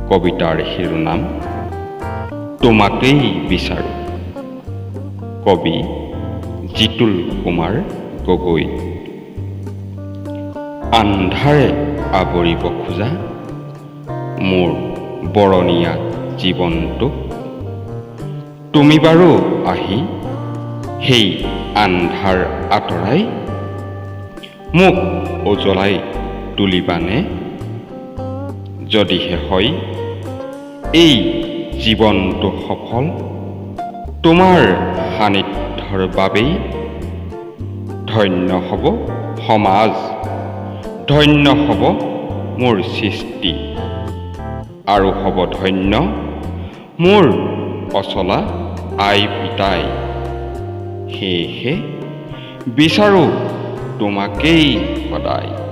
কবিতাৰ শিৰোনাম তোমাকেই বিচাৰোঁ। কবি জিতুল কুমাৰ গগৈ। আন্ধাৰে আৱৰিব খোজা মোৰ বৰণীয়া জীৱনটোক তুমি বাৰু আহি সেই আন্ধাৰ আঁতৰাই মোক উজ্বলাই তুলিবানে? যদিহে হয় এই জীৱনটো সফল তোমাৰ সান্নিধ্যৰ বাবেই, ধন্য হ'ব সমাজ, ধন্য হ'ব মোৰ সৃষ্টি আৰু হ'ব ধন্য মোৰ অচলা আই পিতাই। সেয়েহে বিচাৰোঁ তোমাকেই সদায়।